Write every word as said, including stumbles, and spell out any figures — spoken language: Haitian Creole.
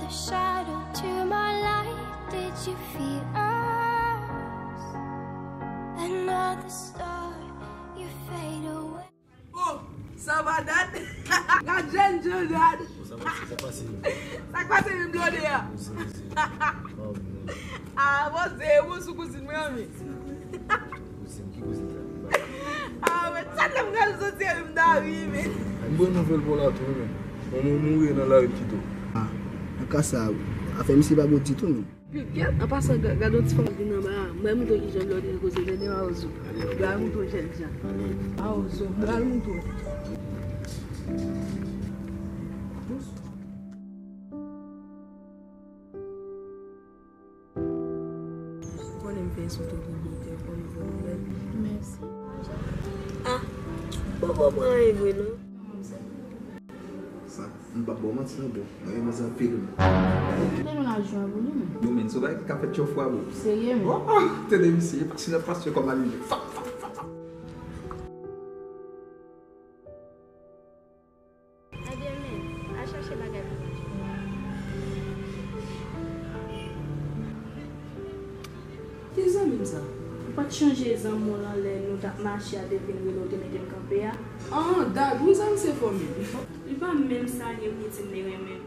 A shadow to my light, did you feel us? Another star, you fade away. Oh, sa va dat? Gad jèn jan dat. Sa pase, sa pase. Sa k pase menm blode a? Poze, poze. Oh, non. Ah, poze, ou sou kouzin mwen anvi. Kouzin, ki kouzin sa? Ah, men sa nan pral soti a, m ta rive. M ban nouvèl pou la tou, men. Manman mouri nan lari pito. Ah, nan ka sa, afè misye pa bon ditou, men. Pityè, an pasan, ga- gade yon ti fanm vin anba a. Mwen moutre ki jan blode koze, tande Mawozo. Mwen moutre jèn jan. Mawozo, mwen moutre. Konnen m fè sou tou pou botè, pou nouvo nouvèl. Mèsi. Ah, poko pran anyen vre non. Sa, m p ap ba w manti non bro. Mwen renmen sa anpil. Te nou la jwe pou li men. Yo men, se yon bagay ki ka fèt yon fwa bro. Serye men. Oh, tande misye, e pa sou lòt pasyon kòm alimen. Fap, fap, fap, fap. Ebyen men, al chache bagay pou manje. Ki zanmi m sa? Ou pa t chanje zanmi w lan lè nou t ap mache a te vin rele w te mete m kanpe a? Ah, dat, wi zanmi se fò menm. Li pa menm salye m li di m li renmen m.